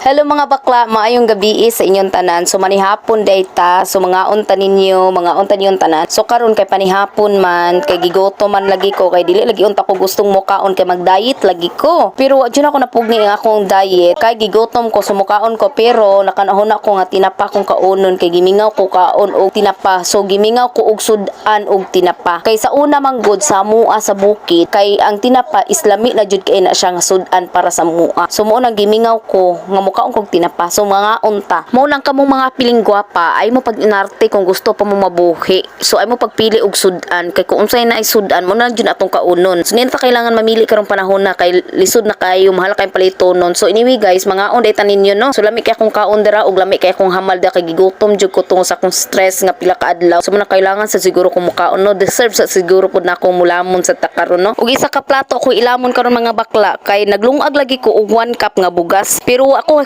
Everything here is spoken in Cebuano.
Hello, mga bakla, maayong gabi sa inyong tanan. So manihapon dayta, so mga unta ninyo, mga unta ninyong tanan. So karon kay panihapon man, kay gigutom man lagi ko, kay dili lagi unta ko gustong mukaon kay mag-diet lagi ko. Pero wa jud ako napugni ang akong diet, kay gigutom ko, so mukaon ko, pero nakanahon ako nga tinapa kong kaunon kay gimingaw ko kaon og tinapa. So gimingaw ko og sudan og tinapa. Kay sa una man gud sa mua sa bukid, kay ang tinapa is lami na jud kay na siya nga sudan para sa mua. So mao nang gimingaw ko nga mukaon kog tinapa. So mga unta. Mao nang kamong mga piling gwapa ay mo pag inarte kung gusto pa mo mabuhi. So ay mo pagpili og sudan kay kung unsay na ay sudan mo na jud atong kaunon. So ta kailangan mamili karong panahon na kay lisod na kayo, mahal kay palitonon. So anyway guys, mga on day tanin no. So lami kay akong kaon dira og lami kay akong hamal da kay gigutom jud ko tungod sa akong stress nga pila ka adlaw. So mo na kailangan sa siguro kong mukaon no. Deserve sa siguro pud na akong mulamon sa takaron no. Ug isa ka plato ako ilamon karon, mga bakla, kay naglungag lagi ko og 1 cup nga bugas. Pero ako